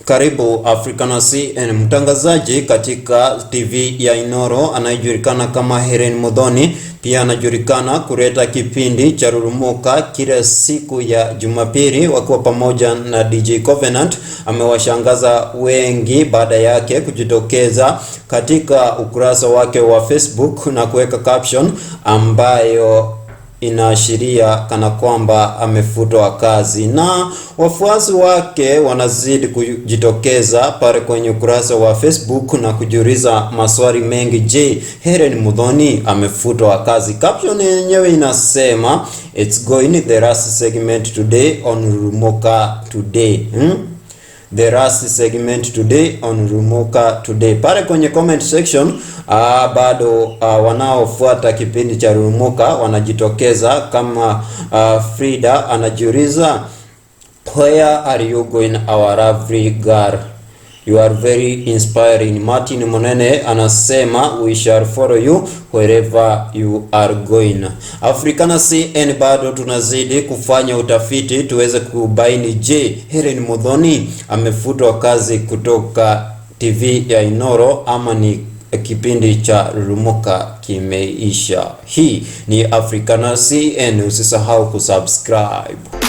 Karibu Africana CN. Mtangazaji katika TV ya Inoro anayejulikana kama Helen Muthoni pia anajulikana kuleta kipindi cha Rurumuka kila siku ya Jumapili wakiwa pamoja na DJ Covenant. Amewashangaza wengi baada yake kujitokeza katika ukurasa wake wa Facebook na kuweka caption ambayo inaashiria kana kwamba amefutwa kazi, na wafuasi wake wanazidi kujitokeza pale kwenye ukurasa wa Facebook na kujiuliza maswali mengi. Je, Helen Muthoni amefutwa kazi? Caption yenyewe inasema, "It's going the last segment today on Rumuka Today." The last segment today on Rumuka Today. Pale kwenye comment section bado wanaofuata kipindi cha Rumuka wanajitokeza kama Frida anajiuliza, "Where are you going, our lovely girl? You are very inspiring." Martin Monene anasema, "We shall follow you wherever you are going." Africana CN bado tunazidi kufanya utafiti tuweze kubaini, je, Helen Muthoni amefutwa kazi kutoka TV ya Inoro ama ni kipindi cha Rumuka kimeisha? Hii ni Africana CN, usisahau kusubscribe.